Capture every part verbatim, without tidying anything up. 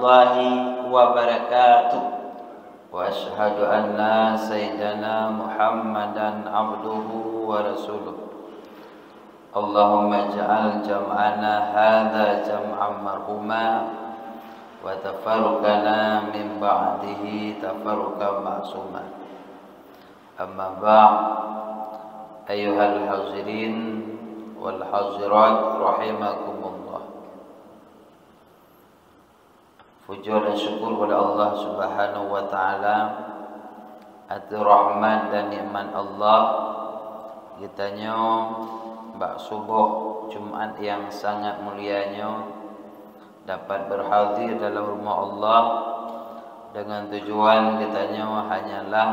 Warahmatullahi wabarakatuh. Wa asyhadu anna sayyidana Muhammadan abduhu wa rasuluh. Allahumma ij'al jam'ana hadza jam'an marhuma, wa tafarruqana min ba'dihi tafarruqan ma'suma. Amma ba'd, ayyuhal hazirin wal hazirat rahimakumullah. Puja dan syukur kepada Allah Subhanahu wa Taala atas rahmat dan nikmat Allah, geutanyoe bak suboh Jumat nyang sangat mulia nyoe dapat berhadir dalam rumah Allah dengan tujuan geutanyoe hanyalah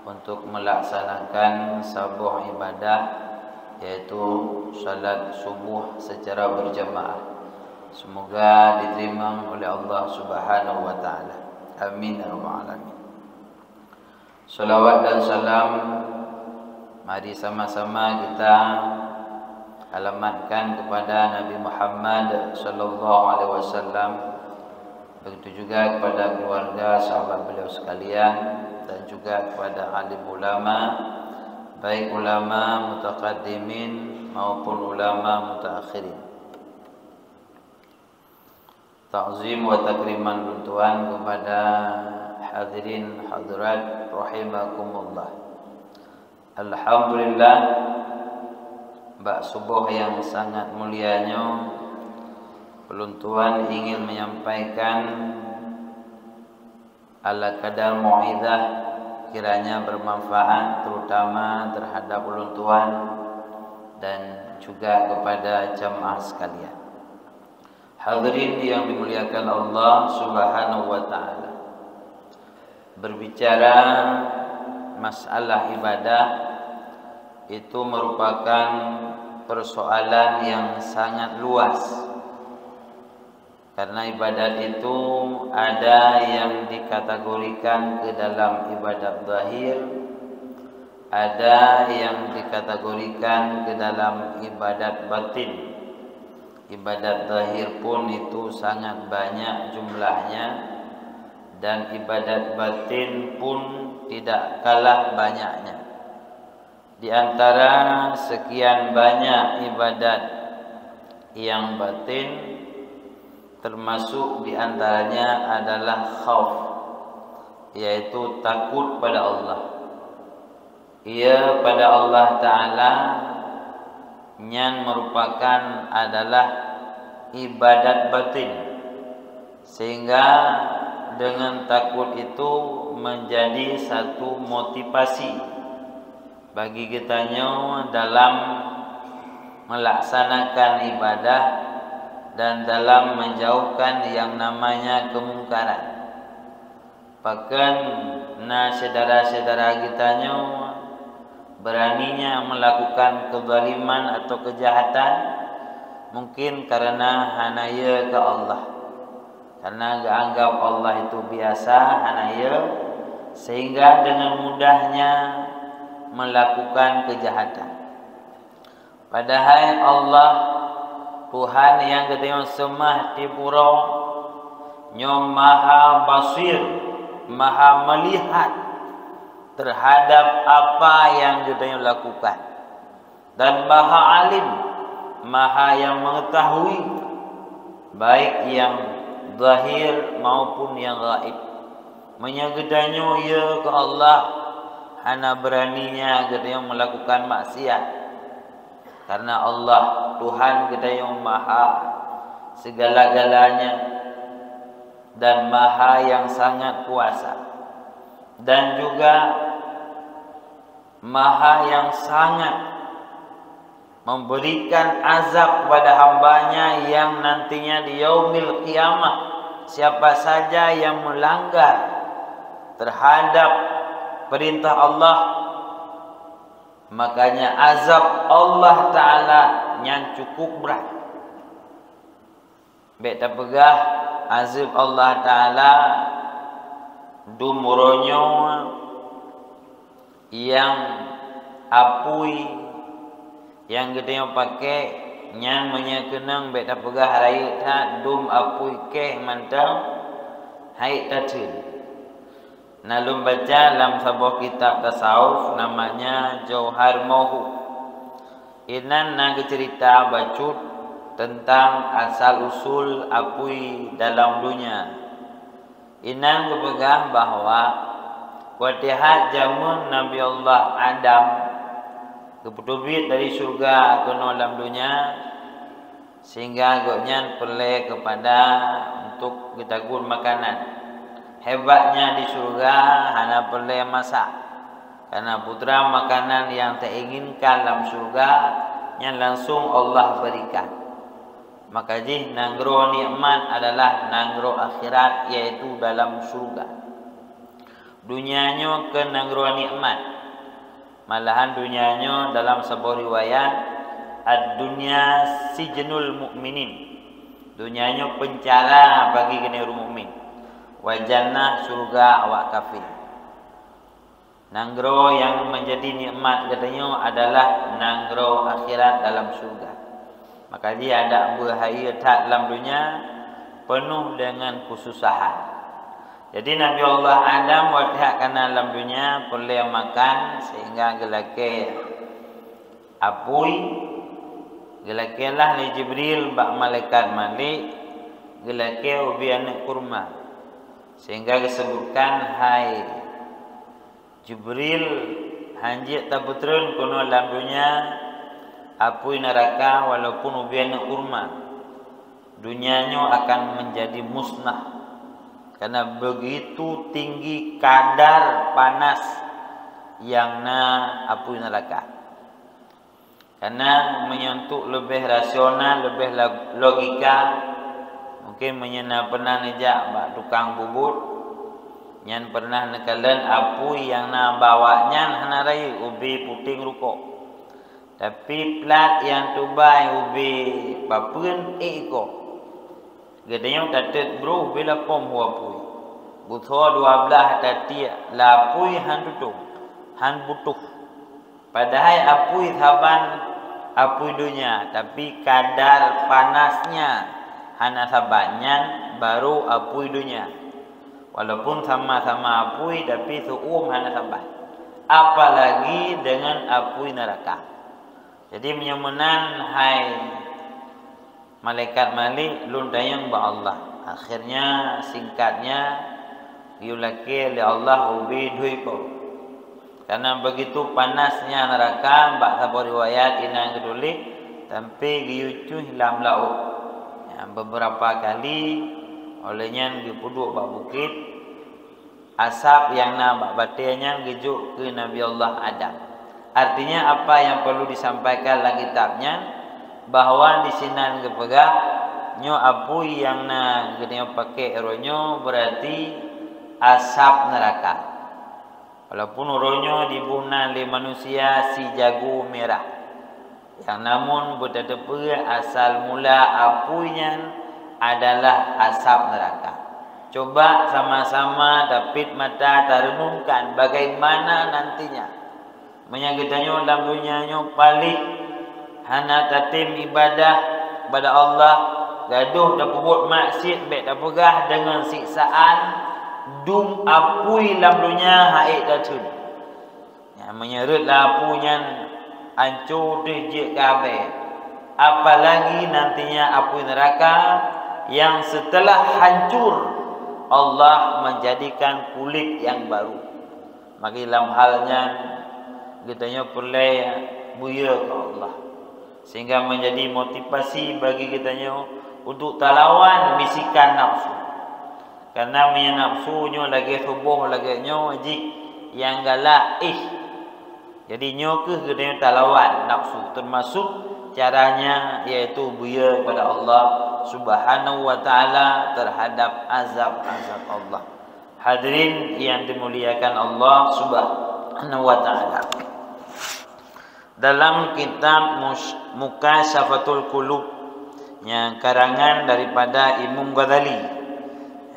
untuk melaksanakan saboh ibadah, yaitu salat subuh secara berjamaah. Semoga diterima oleh Allah Subhanahu wa Taala. Amin ya rabbal alamin. Salawat dan salam mari sama-sama kita alamatkan kepada Nabi Muhammad sallallahu alaihi wasallam, begitu juga kepada keluarga, sahabat beliau sekalian, dan juga kepada alim ulama, baik ulama mutaqaddimin maupun ulama mutaakhirin. Takzim wa takriman lôn tuan kepada hadirin hadirat rahimakumullah. Alhamdulillah, bak suboh nyang sangat mulia nyoe, lôn tuan ingin menyampaikan ala kadar mau'izah, kiranya bermanfaat terutama terhadap ulôn tuan dan juga kepada jamaah sekalian. Hadirin yang dimuliakan Allah Subhanahu wa Taala, berbicara masalah ibadah itu merupakan persoalan yang sangat luas. Karena ibadat itu ada yang dikategorikan ke dalam ibadat zahir, ada yang dikategorikan ke dalam ibadat batin. Ibadat zahir pun itu sangat banyak jumlahnya, dan ibadat batin pun tidak kalah banyaknya. Di antara sekian banyak ibadat yang batin, termasuk di antaranya adalah khauf, yaitu takut pada Allah. Ia pada Allah Ta'ala nyan merupakan adalah ibadat batin, sehingga dengan takut itu menjadi satu motivasi bagi geutanyoe dalam melaksanakan ibadah dan dalam menjauhkan yang namanya kemungkaran. Pakon na syedara-syedara geutanyoe beraninya melakukan kezaliman atau kejahatan, mungkin karena hana yö keu Allah. Karena geuanggap Allah itu biasa, hana yö, sehingga dengan mudahnya melakukan kejahatan. Padahai Allah, Tuhan nyang geutanyoe seumah tiep uroe, nyoe Maha Basir, Maha Melihat terhadap apa nyang geutanyoe lakukan. Dan Maha Alim, Maha nyang mengetahui, baik nyang zahir maupun nyang gaib. Meunyoe geutanyoe yö keu Allah, hana beuraninya geutanyoe melakukan maksiat. Karena Allah, Tuhan geutanyoe maha segala-galanya dan maha nyang sangat kuasa. Dan juga maha nyang sangat memberikan azab kepada hamba-Nya yang nantinya di yaumil qiyamah, siapa saja yang melanggar terhadap perintah Allah, makanya azab Allah Ta'ala nyan cukup berat. Bék tapeugah azab Allah Ta'ala dum uroe nyoe nyang apui nyang geutanyoe pakék nyan, meunyoe keunong bék tapeugah rayeuk that dum apui kéh mantong, Aik tatheun. Na lôn baca lam saboh kitab tasawuf namanya Jauhar Mauhub. Inan na geuceurita bacut teuntang asal usul apui dalam donya. Inan geupeugah bahwa watée that jameun Nabi Allah Adam geupeuteubiet dari syeuruga keunoe lam donya, sehingga gobnyan peureulée keupada untuk geutagun makanan. Hebatnya di syeuruga hana peureulée masak, karena putra makanan yang teuinginkan lam syeuruga nyan langsung Allah berikan. Maka jih nanggroe nikmat adalah nanggroe akhirat, yaitu dalam syeuruga. Donya nyoe keu nanggroe nikmat. Malahan donya nyoe dalam saboh riwayat, "Ad-dunya sijnul mu'minin." Donya nyoe peuncara bagi keuneuk ureuëng mukmin. "Wa jannah," syeuruga awak kafé. Nanggroe nyang meunjadi nikmat geutanyoe adalah nanggroe akhirat dalam syeuruga. Maka jih adak beuhayeu that lam donya peunoh deungon keususahan. Jadi Nabi Allah Adam watée kana lam donya peureulée makan sehingga geulakée apui, geulakée lah lé Jibril bak malaikat Malik, geulakée ubé aneuëk kurma. Sehingga geusebutkan, hai Jibril, hanjeuet tapeutreun keunoe lam donya apui neuraka walaupun ubé aneuëk kurma. Donya nyoe akan meunjadi musnah, karena begitu tinggi kadar panas nyang na apui neuraka. Karena meunyoe untuk leubeh rasional, leubeh la-, logika, mungkin meunyoe na pernah neujak bak tukang bubut, nyan pernah neukalon apui nyang na bak awaknyan hana rayeuk ubé puténg rukok. Tapi plat nyang tubai ubé papeuen ék iko. Geutanyoe tatet broh ubé lapom hu apui. Beusoe dua blaih tatiek lam apui han tutong, han butoh. Padahai apui saban apui donya, tapi kadar panasnya hana saban, nyan barô apui donya. Walaupun sama-sama apui, tapi seuuem hana saban. Apalagi dengan apui neuraka. Jadi meunyoe meunan, hai malaikat Malik, lôn tanyong bak Allah. Akhirnya, singkatnya, geulakée lé Allah ubé dhui po. Karena begitu panasnya neuraka, bak saboh riwayat inan geutuléh, sampai geuyue cuih lam laôt. Ya, beberapa kali, óh lheueh nyan geupeuduek bak bukét, asab nyang na bak batée nyan geujok keu Nabi Allah Adam. Artinya, apa yang perlu disampaikan lam kitab nyan, bahwa disinan geupeugah, nyoe apui nyang na geutanyoe pakék uroe nyoe, berarti asab neuraka. Walaupun uroe nyoe jiboh na lé manusia sijagoe mirah. Nyang namun beutateupeue asal mula apui nyan adalah asab neuraka. Coba sama-sama tapit mata tarenungkan bagaimana nantinya. Meunyoe geutanyoe lam donya nyoe paléh, hana tatem ibadah bak Allah, gadôh tapeubuet maksiet bék tapeugah deungon siksaan, dum apui lam donya han ék tatheun. Nyang meunyeureuet lam apui nyan hanco deuh jeuet keu abée. Apalagi nantinya apui neuraka nyang seuteulah hancur, Allah meunjadikan kulét nyang barô. Maka lam hal nyan, geutanyoe peureulée buyeu keu Allah, sehingga meunjadi motivasi bagi geutanyoe untuk talawan bisikan nafsu. Karena meunyoe nafsu nyoe lagée tuboh lagée nyoe jih nyang galak éh. Jadi nyoe kheueh geutanyoe talawan nafsu, termasuk caranya yaitu buyeu kepada Allah Subhanahu wa Ta'ala terhadap azab-azab Allah. Hadirin yang dimuliakan Allah Subhanahu wa Ta'ala. Dalam kitab Mus-, Mukasyafatul Qulub, nyang karangan daripada Imam Ghazali,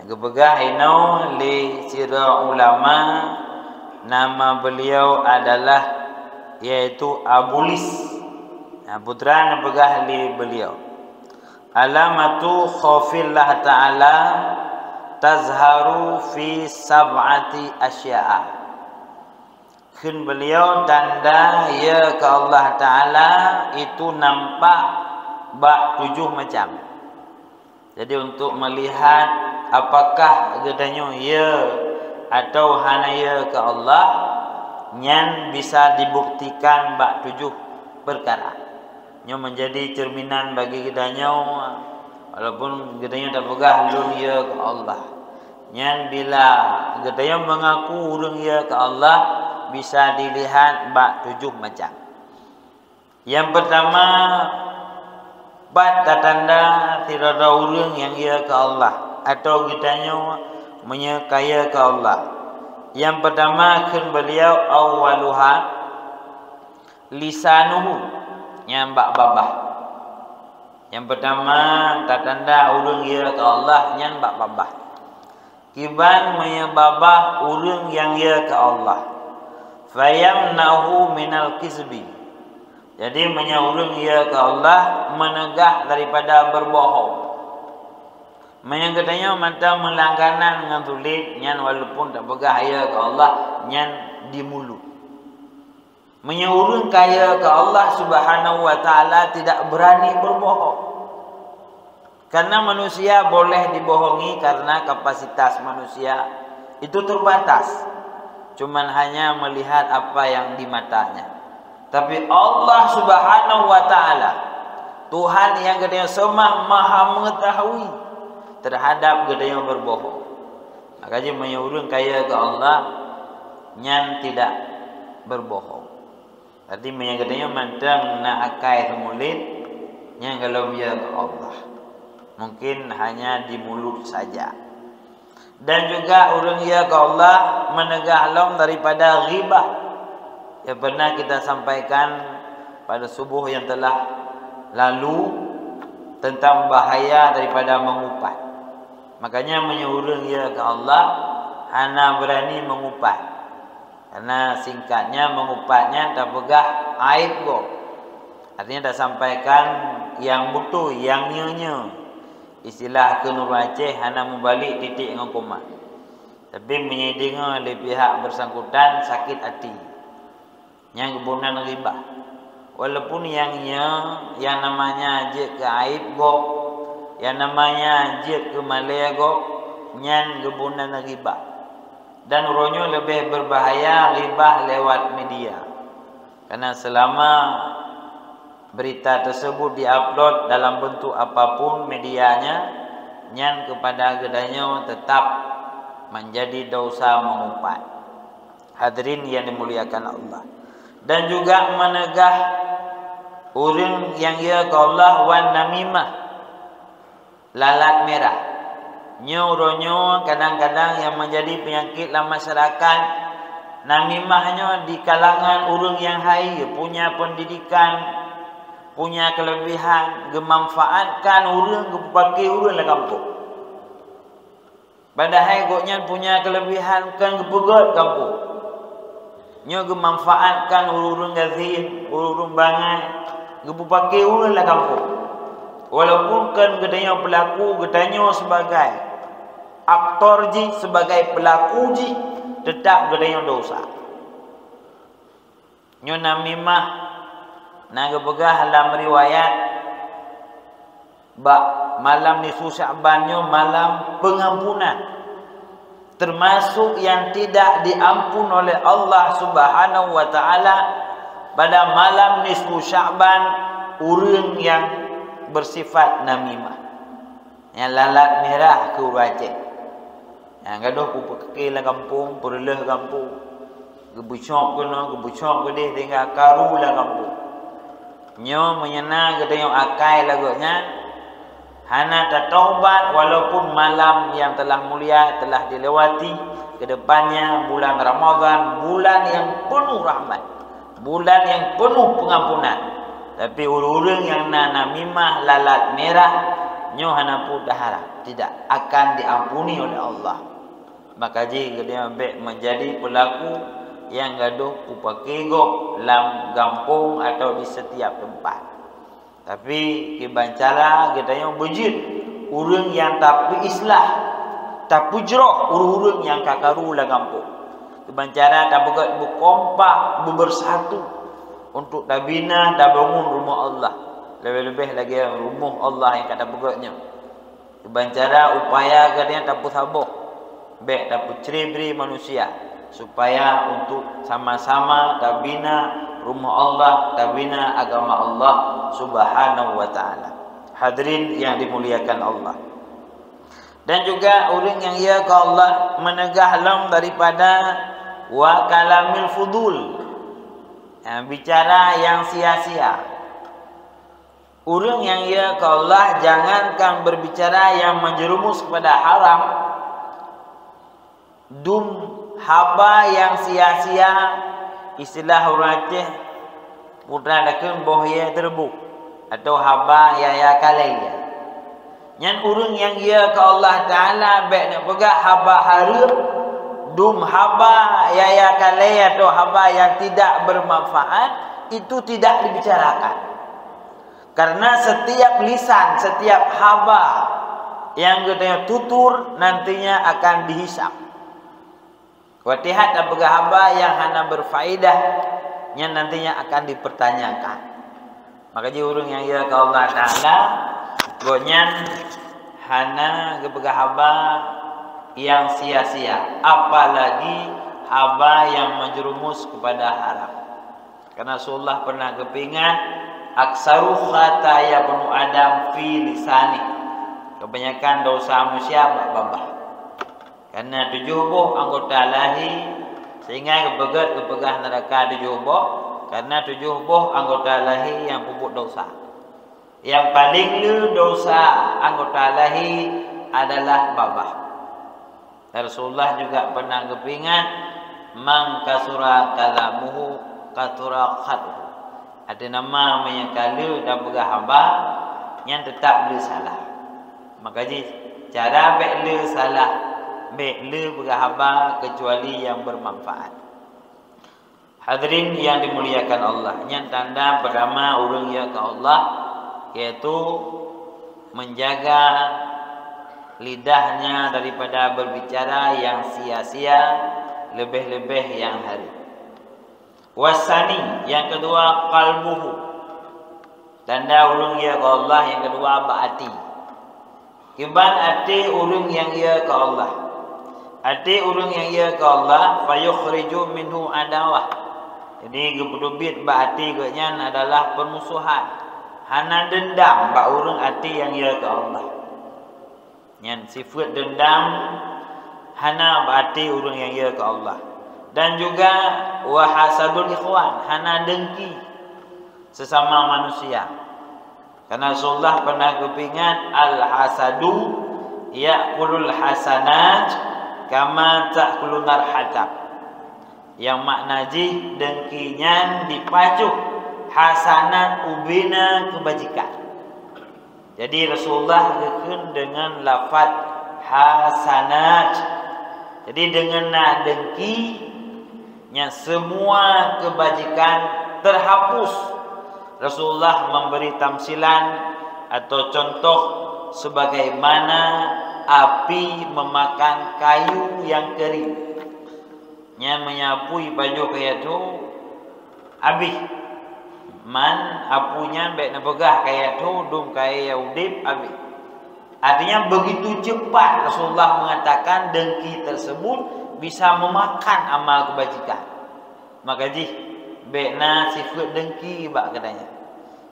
geupeugah inoe lé sidroe ulama, nama beliau adalah, yaitu Abulis. Nah, putra neupeugah lé beliau, "Alamatu khaufillah Ta'ala Tazharu fi sab'ati asya'a. Kheun beliau, tanda ya keu Allah Ta'ala itu nampak bak tujoh macam. Jadi, untuk melihat apakah geutanyoe ya atau hana ya keu Allah, nyan bisa dibuktikan bak tujoh peukara. Nyoe menjadi cerminan bagi geutanyoe, walaupun geutanyoe tapeugah lôn ya keu Allah. Nyan bila geutanyoe mengaku ureuëng ya keu Allah, bisa dilihat bak tujoh macam. Nyang peutama, pat tatanda sidroe ureuëng nyang ya keu Allah, atau geutanyoe meunyoe ka ya keu Allah. Nyang peutama kheun beliau, awwaluha lisanuhu, nyan bak babah. Nyang peutama tatanda ureuëng ya keu Allah nyan bak babah. Kiban meunyoe babah ureuëng nyang ya keu Allah, fayamna'uhu minal kizbi. Jadi, meunyoe ureuëng ya keu Allah, meunegah daripada beubohong. Meunyoe geutanyoe mantong meulangganan ngon sulet, nyan walaupun tapeugah ya keu Allah, nyan di mulut. Meunyoe ureuëng ka ya keu Allah Subhanahu wa Ta'ala tidak berani berbohong. Karena manusia boleh dibohongi karena kapasitas manusia itu terbatas. Cuman hanya melihat apa yang di matanya. Tapi Allah Subhanahu wa Ta'ala, Tuhan nyang geutanyoe seumah, Maha Mengetahui terhadap geutanyoe berbohong. Maka jih meunyoe ureuëng ka ya keu Allah, nyan tidak berbohong. Berarti meunyoe geutanyoe mantong na akai seumulit, nyan gohlom ya keu Allah. Mungkin hanya di mulut saja. Dan juga ureuëng ya keu Allah meunegah lom daripada ghibah. Yang pernah kita sampaikan pada subuh yang telah lalu tentang bahaya daripada mengupat. Makanya meunyoe ureuëng ya keu Allah hana berani mengupat. Karena singkatnya, mengupat nyan tapeugah aib gob. Artinya, tasampaikan nyang beutôi, nyang nyoe-nyoe. Istilah keu ureuëng Aceh hana meubalek titik ngon koma. Tapi meunyoe deungoe lé pihak bersangkutan sakét até, nyan geuboh nan ghibah. Walaupun nyang nyoe, nyang namanya jeuet keu aib gob, nyang namanya jeuet keu malée gob, nyan geuboh nan ghibah. Dan uroe nyoe leubeh beubahaya ghibah lewat media. Karena selama berita tersebut diupload dalam bentuk apapun medianya, nyan kepada geutanyoe tetap menjadi dosa mengupat. Hadirin yang dimuliakan Allah. Dan juga meunegah ureuëng nyang ya keu Allah wan namimah, lalat mirah. Nyoe uroe nyoe kadang-kadang nyang menjadi penyakit lam masyarakat. Namimah nyoe di kalangan ureuëng nyang hai, punya pendidikan, punya kelebihan, geumanfaatkan ureuëng, geupeupaké ureuëng lam gampông. Padahai gobnyan punya kelebihan, kon geupeugét gampông. Nyoe geumanfaatkan ureuëng-ureuëng gasien, ureuëng-ureuëng bangai, geupeupaké ureuëng lam gampông. Walaupun kon geutanyoe pelaku, geutanyoe sebagai aktor jih, sebagai pelaku jih, tetap geutanyoe dosa. Nyoe namimah, na geupeugah lam riwayat, bak malam nisfu Sya'ban nyoe malam pengampunan. Termasuk yang tidak diampun oleh Allah Subhanahu wa Ta'ala pada malam nisfu Sya'ban, ureuëng nyang bersifat namimah. Nyang lalat mirah keu ureuëng Aceh. Nyang gadôh peupeuké lam gampông, peureuloh gampông. Geubeucok keunoe, geubeucok keudeh sehingga karu lam gampông. Nyoe meunyoe na geutanyoe akai lagée nyan, hana tataubat walaupun malam yang telah mulia telah dilewati, kedepannya bulan Ramadhan, bulan yang penuh rahmat. Bulan nyang peunoh peungampunan. Tapi ureuëng-ureuëng nyang na namimah lalat mirah nyoe hana peue taharap, tidak akan diampuni oleh Allah. Maka jih geutanyoe bék menjadi pelaku nyang gadôh peupeuké gob lam gampông atau di setiap tempat. Tapi kiban cara geutanyoe beujeuet ureuëng nyang tapeuislah, Tapeujroh ureuëng-ureuëng nyang ka karu lam gampông. Kiban cara tapeugét beukompak, beubersatu untuk tabina, tabangun rumoh Allah. Leubeh-leubeh lagée rumoh Allah nyang ka tapeugét nyoe. Kiban cara upaya geutanyoe tapeusaboh, bék tapeucre-bre manusia, supaya untuk sama-sama tabina rumoh Allah, tabina agama Allah Subhanahu wa Ta'ala. Hadirin yang dimuliakan Allah. Dan juga ureuëng nyang yö keu Allah meunegah lom daripada wa kalamil fudul, ya, bicara yang sia-sia. Ureuëng nyang yö keu Allah jangankan berbicara yang menjerumus kepada haram, dum haba yang sia-sia, istilah ureuëng Aceh, peue takheun boh yé teureubuek, atau haba yaya kalée. Nyan ureuëng nyang yö keu Allah Ta'ala bék neupeugah haba hareuem, dum haba yaya kalée atau haba yang tidak bermanfaat, itu tidak dibicarakan. Karena setiap lisan, setiap haba yang geutanyoe tutur nantinya akan dihisab. Watée that tapeugah haba nyang hana berfaedah, nyan nantinya akan dipertanyakan. Maka jih ureuëng nyang yö keu Allah Ta'ala, gobnyan hana geupeugah haba nyang sia-sia, apalagi haba nyang menjerumus kepada haram. Karena Rasulullah pernah geupeuingat, "Aktsaru khataya bani Adam fi lisani." Kebanyakan dosa manusia bak babah. Karena tujoh boh anggota lahé, sehingga geupeugét geupeugah neuraka tujoh boh, karena tujoh boh anggota lahé nyang peubuet dosa. Nyang paleng le dosa anggota lahé adalah babah. Rasulullah juga pernah geupeuingat, "Man kasura kalamuhu, kasura khat'uhu." Artinya, meunyoe ka le tapeugah haba, nyan teutap le salah. Maka jih, cara bék le salah, bék le peugah haba keucuali nyang bermanfaat. Hadirin yang dimuliakan Allah, nyan tanda pertama ureuëng yö keu Allah, yaitu menjaga lidahnya daripada berbicara yang sia-sia, leubeh-leubeh yang hareuem. Wasani, yang kedua, qalbuhu. Tanda ureuëng yö keu Allah nyang keudua bak até. Kiban até ureuëng nyang yö keu Allah. Até ureuëng nyang yö keu Allah, fayukhriju minhu adawah. Jadi, geupeuteubiet bak até geuh nyan adalah peumusohan. Hana deundam bak ureuëng até nyang yö keu Allah. Nyan sifeuet deundam hana bak até ureuëng nyang yö keu Allah. Dan juga wa hasadul ikhwan, hana dengki sesama manusia. Karena Rasulullah pernah geupeuingat, "Al-hasadu ya'kulul hasanat kama ta'kulun nar hatab." Yang makna jih dengki nyan dipajoh hasanat ubena keubajikan. Jadi, Rasulullah geukheun deungon lafaz hasanat. Jadi, deungon na dengki, nyan semua keubajikan terhapus. Rasulullah memberi tamsilan atau contoh sebagaimana api memakan kayu yang kering. Nyan meunyoe apui pajoh kayèe tho, habéh. Man apui nyan bèk neupeugah kayèe tho, dum kayèe udép, habéh. Artinya, begitu cepat Rasulullah mengatakan dengki tersebut bisa memakan amal kebajikan. Maka jih, bèk na sifeuet dengki bak geutanyoe.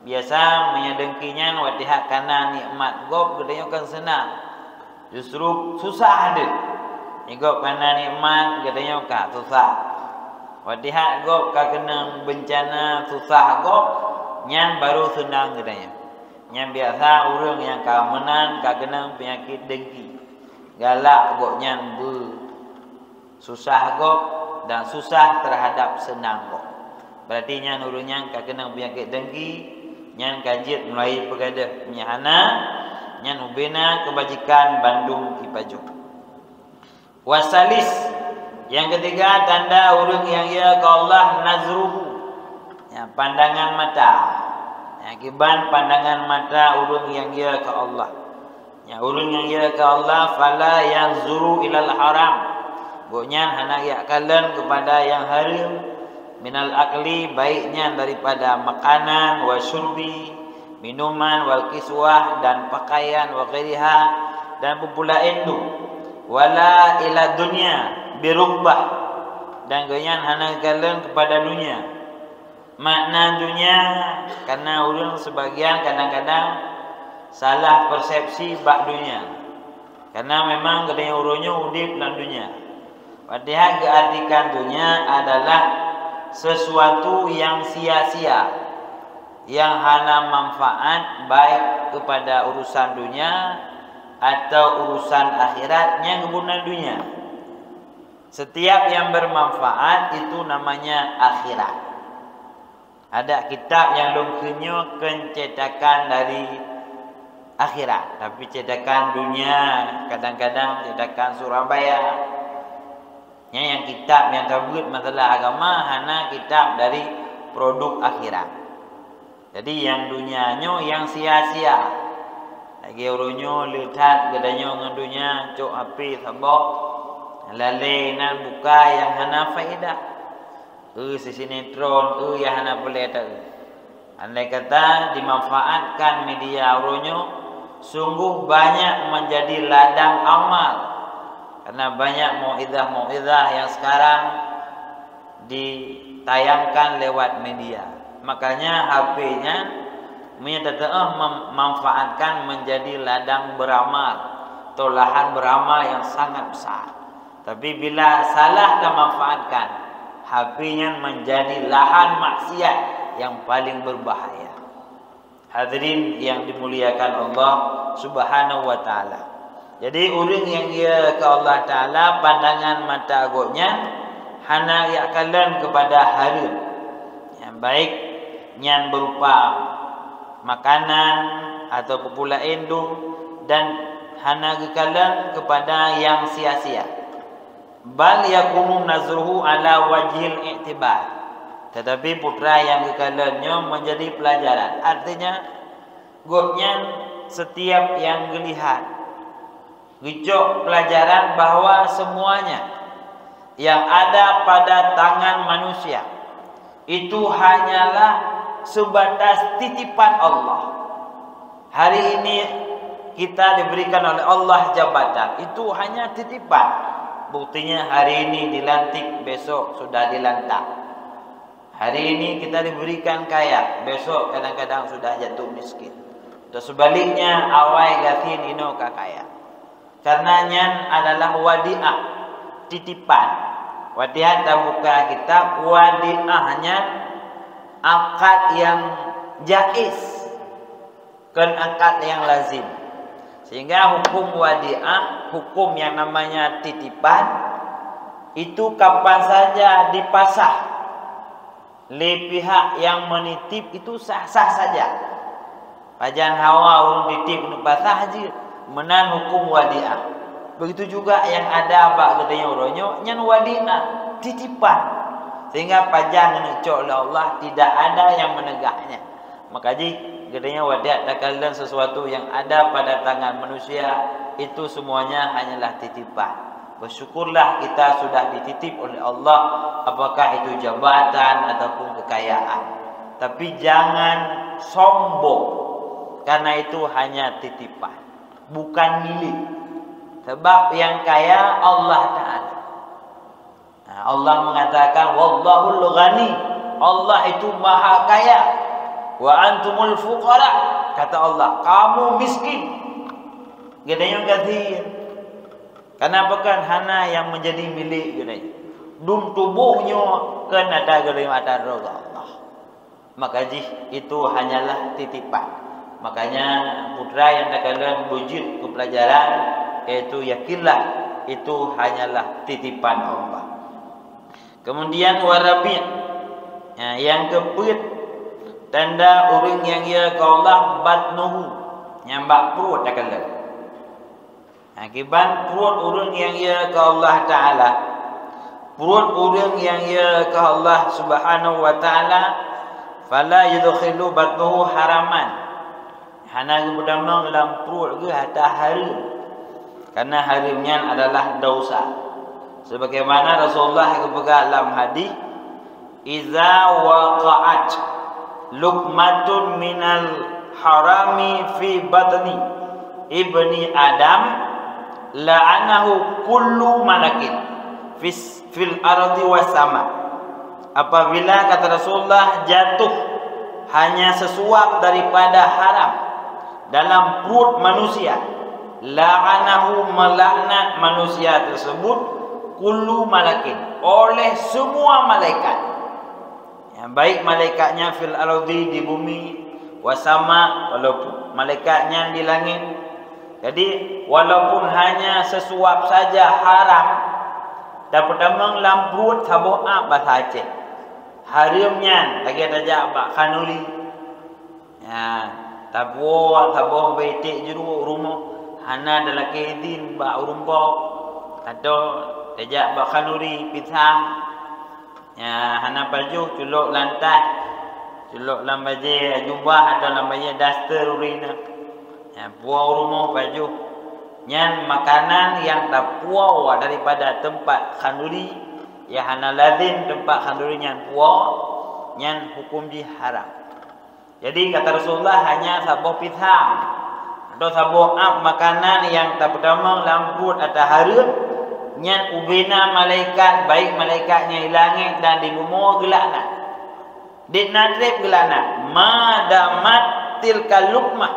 Biasa, meunyoe dengki nyan watèe that kana nikmat gob, geutanyoe kan seunang. Justru susah deuh. Gob kana nikmat, geutanyoe ka susah. Watèe that gob ka keunong beuncana, susah gob, nyan baru seunang geutanyoe. Nyan biasa ureueng nyang ka meunan ka keunong peunyakét dengki. Galak gobnyan beu susah gob dan susah terhadap seunang gob. Berarti nyan ureueng nyan ka keunong peunyakét dengki, nyan ka jeuet mulai peugadôh. Meunyo hana, nyan ubena keubajikan bandum jipajoh. Wasalis, nyang keutiga tanda ureueng nyang yö keu Allah, nazruhu, ya, pandangan mata. Ya, kiban pandangan mata ureueng nyang yö keu Allah. Ya, ureuëng nyang ya keu Allah, fala yanzuru ilal haram. Gobnyan hana jak kalon keupada nyang hareuem, minal akli, baik nyan daripada makanan, wa syurbi, minuman, wal kiswah, dan pakaian, wa ghairiha, dan peue-peue laén tu. Wala ila dunya birughbah, dan gobnyan hana kalon keupada dunya. Makna dunya, karena ureuëng sebagian kadang-kadang salah persepsi bak dunya. Karena memang geutanyoe ureuëng nyoe udeb lam dunya. Padahai geuartikan dunya adalah sesuatu yang sia-sia, yang hana manfaat baik kepada urusan dunya atau urusan akhirat nyang geubunan dunya. Setiap yang bermanfaat itu namanya akhirat. Ada kitab nyang lôn kheun nyoe kon cetakan dari akhirat, tapi cetakan dunia, kadang-kadang cetakan Surabaya. Nyan nyang kitab nyang tabeuet masalah agama, hana kitab dari produk akhirat. Jadi nyang dunia nyoe nyang sia-sia. Lagée uroe nyoe le that geutanyoe ngon dunia, cok H P saboh, lalée inan buka nyang hana faedah. Eu si sinetron, eu nyang hana peureulée taeu. Andai kata dimanfaatkan media uroe nyoe, sungguh banyak menjadi ladang amal. Karena banyak mauizah-mauizah yang sekarang ditayangkan lewat media. Makanya H P nyan meunyoe tateuoh mem-, manfaatkan menjadi ladang beramal atau lahan beramal yang sangat besar. Tapi bila salah tamanfaatkan, H P nyan menjadi lahan maksiat yang paling berbahaya. Hadirin yang dimuliakan Allah Subhanahu wa Ta'ala. Jadi, ureuëng nyang ya keu Allah Ta'ala, pandangan mata gobnyan hana jak kalon keupada hareuem. Nyang baik nyan berupa makanan atau peue-peue laén dum, dan hana geukalon keupada nyang sia-sia. Bal yakunu nazruhu ala wajhil i'tibar. Tetapi putra nyang geukalon nyoe menjadi pelajaran. Artinya, gobnyan setiap nyang geulihat, geucok pelajaran bahwa semuanya yang ada pada tangan manusia itu hanyalah sebatas titipan Allah. Hari ini kita diberikan oleh Allah jabatan, itu hanya titipan. Buktinya hari ini dilantik, besok sudah dilantak. Hari ini kita diberikan kaya, besok kadang-kadang sudah jatuh miskin. Atau sebaliknya, awai gasien inoe ka kaya. Karena nyan adalah wadiah, titipan. Wadiah tabuka kitab, wadiah nyan akad yang jaiz, kon akad yang lazim. Sehingga hukum wadiah, hukum yang namanya titipan, itu kapan saja dipasah lé pihak nyang meunitip itu sah-sah saja. Pajan hawa ureuëng titip keuneuk pasah jeuet, meunan hukum wadiah. Begitu juga nyang ada bak geutanyoe uroe nyoe, nyan wadiah, titipan. Sehingga pajan keuneuk cok lé Allah, tidak ada yang menegaknya. Maka jih, geutanyoe wadiah takalon sesuatu yang ada pada tangan manusia, itu semuanya hanyalah titipan. Bersyukurlah kita sudah dititip oleh Allah, apakah itu jabatan ataupun kekayaan. Tapi jangan sombong, karena itu hanya titipan, bukan milik. Sebab yang kaya Allah Ta'ala. Nah, Allah mengatakan, "Wallahul ghani." Allah itu maha kaya. "Wa antumul fuqara." Kata Allah, "Kamu miskin." Geutanyoe gasien. Kenapa kan hana yang menjadi milik geutanyoe? Dum tuboh nyoe kan ata geutanyoe ata droe Allah. Maka jih itu hanyalah titipan. Makanya putra yang takalon beujeuet keu pelajaran, yaitu yakinlah itu hanyalah titipan Allah. Kemudian warabi', ya, yang keupeuet tanda ureuëng nyang ya keu Allah batnuhu, nyang bak pruet takalon. Akiban pruet ureuëng nyang ya keu Allah Ta'ala, pruet ureuëng nyang ya keu Allah Subhanahu wa Ta'ala, fala yudkhilu batnuhu haraman. Hana geupeutamong lam pruet geuh ata hareuem, karena hareuem nyan adalah dosa. Sebagaimana Rasulullah geupeugah lam hadis, "Iza waqa'at luqmatun minal harami fi batni ibni Adam, la'anahu kullu malakin fis, fil ardi was sama." Apabila, kata Rasulullah, jatuh hanya sesuap daripada haram dalam pruet manusia, la'anahu, melaknat manusia tersebut, kullu malakin, oleh semua malaikat. Ya, baik malaikatnya fil ardi, di bumi, wasama, walaupun malaikat nyan di langit. Jadi, walaupun hanya sesuap saja haram, tapeutamong lam pruet saboh ap bahasa Aceh. Hareuem nyan lagèe tajak bak khanuri. Ya, tapuwoe saboh beutek jruek rumoh, hana talakèe idhin bak ureueng po, atau tajak bak khanuri pisang. Ya, hana pajoh, culok lam tas, culok lam bajèe jubah atau lam bajèe daster ureueng inong. Ya, puwoe rumoh pajoh. Nyan makanan nyang tapuwoe daripada teumpat khanuri, ya, hana lazim teumpat khanuri nyan puwoe, nyan huköm jih haram. Jadi, kata Rasulullah, hanya saboh pisang atau saboh ap makanan nyang tapeutamong lam pruet ata hareuem, nyan ubena malaikat, baik malaikat nyang di langét dan di bumoe, geulaknat. Dikna trép geulaknat, ma damat tilka luqmah,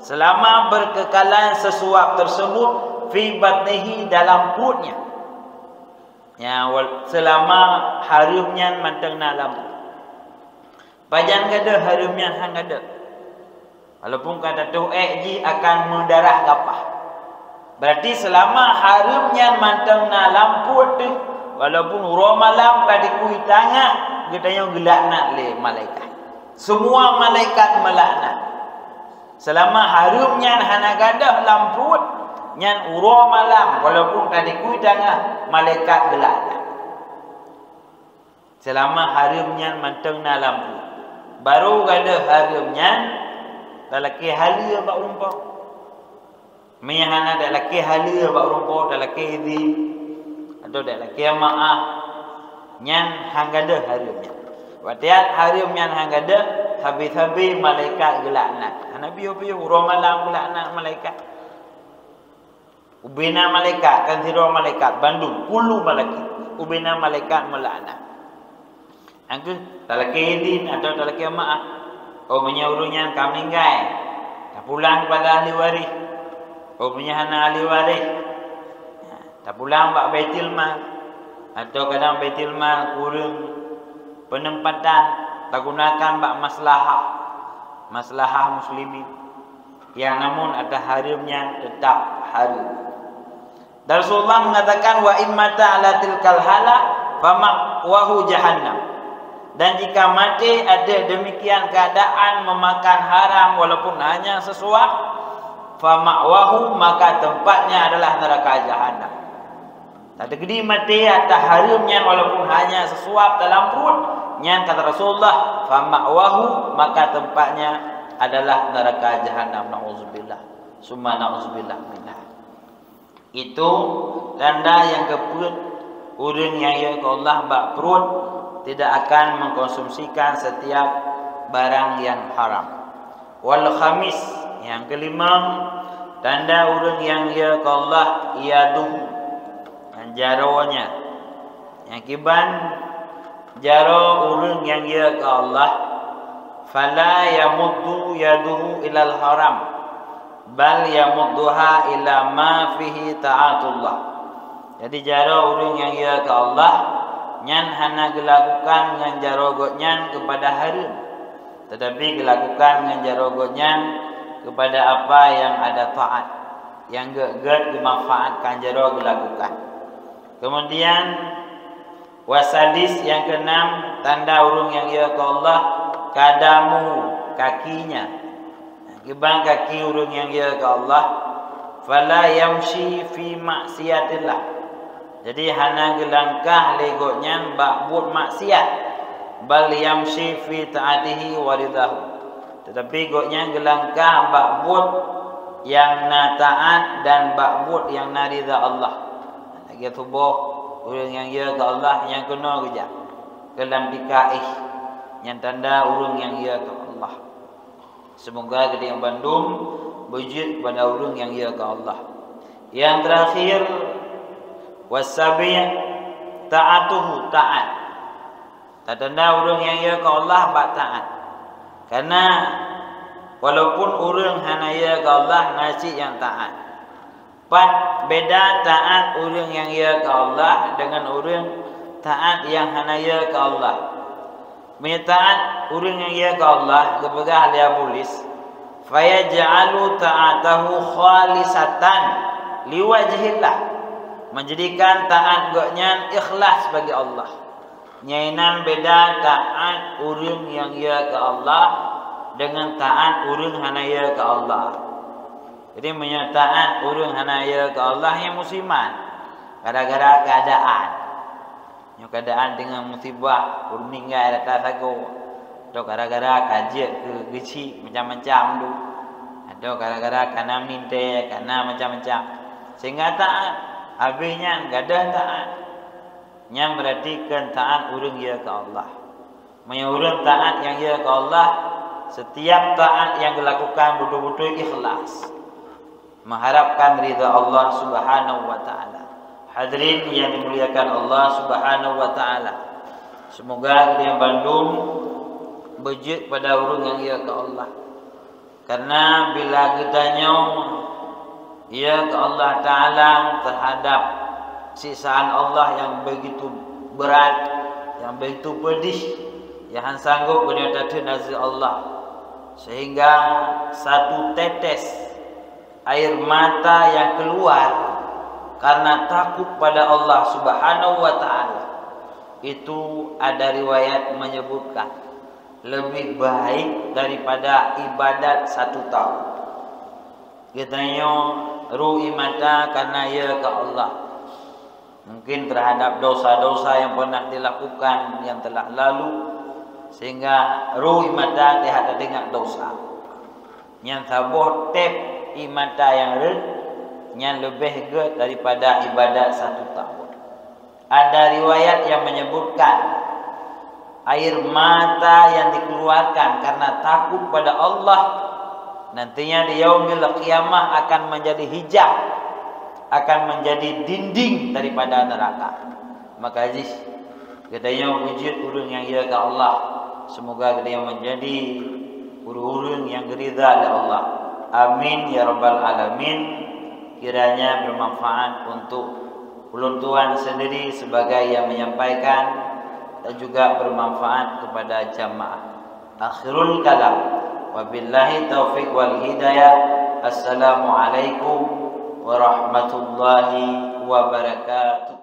selama berkekalan sesuap tersebut fi batnihi, dalam pruetnya. Ya, wal-, selama hareuem nyan mantong na lam pruet. Pajan gadôh hareuem nyan han gadôh. Walaupun ka tatuh ék jih akan meudarah gapah. Berarti selama hareuem nyan mantong na lam pruet teuh, walaupun uroe malam ka dikui tangah, geutanyoe geulaknat lé malaikat. Semua malaikat melaknat. Selama hareuem nyan hana gadôh lam pruet, nyan uroe malam, walaupun ka dikui tangah, malaikat geulaknat. Selama hareuem nyan mantong na lam pruet. Barô gadôh hareuem nyan, talakèe haleue bak ureueng po. Meunyo hana talakèe haleue bak ureueng po, talakèe idhin, atau talakèe meu'ah, nyan han gadôh hareuem nyan. Watèe hareuem nyan han gadôh, sabe-sabe malaikat geulaknat. Hana piôh-piôh, uroe malam geulaknat malaikat. Ubena malaikat, kan sidroe malaikat, bandum, kullu malakin, ubena malaikat meulaknat. Nyang kheueh, talakèe idhin atau talakèe meu'ah. Oh, meunyoe ureueng nyan ka meuninggai, tapulang keupada ahli waréh. Oh, meunyoe hana ahli waréh, tapulang bak Baitul Mal. Atau kadang Baitul Mal kureueng peuneumpatan, tagunakan bak maslahah, maslahah muslimin. Nyang namun ata hareuem nyan teutap hareuem. Dan Rasulullah mengatakan, "Wa in mata ala tilkal hala, fama'wahu jahannam." Dan jika maté ada demikian keadaan memakan haram walaupun hanya sesuap, fama'wahu, maka tempatnya adalah neraka jahanam. Teukeudi maté ata hareuem nyan walaupun hanya sesuap dalam pruet, nyan kata Rasulullah, "Fama'wahu, maka tempatnya adalah neraka jahanam." Nauzubillah. Summa nauzubillah minha. Itu tanda nyang keupeuet, ureueng nyang yö keu Allah bak pruet tidak akan mengkonsumsikan setiap barang yang haram. Wal khamis, nyang keulimong, tanda ureueng nyang yö keu Allah, yaduhu, jaroe nyan. Nyang kiban, jaroe ureueng nyang yö keu Allah, fala yamuddu yaduhu ilal haram, bal yamudduha ila ma fihi ta'atullah. Jadi, jaroe ureueng nyang yö keu Allah, nyan hana geulakukan ngon jaroe gobnyan keupada hareuem, teutapi geulakukan ngon jaroe gobnyan keupada apa nyang ada taat, nyang gèt-gèt geumanfaatkan jaroe geulakukan. Kemudian, wasadis, nyang keuenam, tanda ureueng nyang yö keu Allah, kadamu, kakinya. Kiban kaki ureueng nyang yö keu Allah, fala yamshi fi maksiatillah. Jadi, hana geulangkah lé gobnyan bak buet maksiat, bal yamshi fi taatihi wa ridahu. Teutapi gobnyan geulangkah bak buet nyang na taát dan bak buet nyang na ridha Allah. Lagée tuboh ureuëng nyang yö keu Allah nyang keunoe geujak keu lam tika éh, nyang tanda ureuëng nyang yö keu Allah. Seumoga geutanyoe bandum beujeuet keupada ureuëng nyang yö keu Allah. Nyang teurakhir, wasabi' ta'atuhu, taát. Tatanda ureuëng nyang yö keu Allah bak taát. Karena walaupun ureuëng hana yö keu Allah, na cit nyang taát. Pat beda taát ureuëng nyang yö keu Allah deungon ureuëng taát nyang hana yö keu Allah. Meunyoe taát ureuëng nyang yö keu Allah, geupeugah lé Abu Lis, "Fayaj'alu ta'atahu khalisatan liwajhillah." Menjadikan taát gobnyan ikhlas bagi Allah. Nyan beda taát ureuëng nyang yö keu Allah deungon taát ureuëng hana yö keu Allah. Jadi, meunyoe taát ureuëng hana yö keu Allah, nyan musiman, gara-gara keuadaan. Nyoe keuadaan teungoh musibah, ureuëng meuninggai rata sagoe, atau gara-gara ka jeuet keu geuchik macam-macam tu, atau gara-gara ka na mintée, ka na macam-macam, sehingga taát. Habéh nyan gadôh taát. Nyan beurati kon taát ureuëng yö keu Allah. Meunyoe ureuëng taát nyang yö keu Allah, setiap taát nyang geulakukan beutôi-beutôi ikhlas, mengharapkan ridha Allah Subhanahu wa Ta'ala. Hadirin nyang dimuliakan Allah Subhanahu wa Ta'ala, seumoga geutanyoe bandum beujeuet keupada ureuëng nyang yö keu Allah. Karena bila geutanyoe yö keu Allah Ta'ala teuhadab siksaan Allah nyang begitu brat, nyang begitu peudih, nyang hana sanggob geutanyoe tatheun azeueb Allah, sehingga satu tetes air mata nyang keuluar karena takut pada Allah Subhanahu wa Ta'ala, itu ada riwayat menyebutkan, lebih baik daripada ibadat satu tahun. Geutanyoe rui mata karena yö keu Allah. Mungkin terhadap dosa-dosa yang pernah dilakukan yang telah lalu, sehingga rui mata teuhadap teuingat dosa. Nyan saboh tep ie mata nyang rhöt, nyan leubeh gét daripada ibadat satu tahun. Ada riwayat yang menyebutkan, air mata yang dikeluarkan karena takut pada Allah, nantinya di Yaumil Qiyamah akan menjadi hijab, akan menjadi dinding daripada neraka. Maka jih, geutanyoe beujeuet ureuëng nyang yö keu Allah. Seumoga geutanyoe menjadi ureuëng-ureuëng nyang geuridha lé Allah. Amin ya rabbal alamin. Kiranya bermanfaat untuk ulôn tuan sendiri sebagai yang menyampaikan dan juga bermanfaat kepada jamaah. Akhirul kalam. Wabillahi taufiq wal hidayah. Assalamualaikum warahmatullahi wabarakatuh.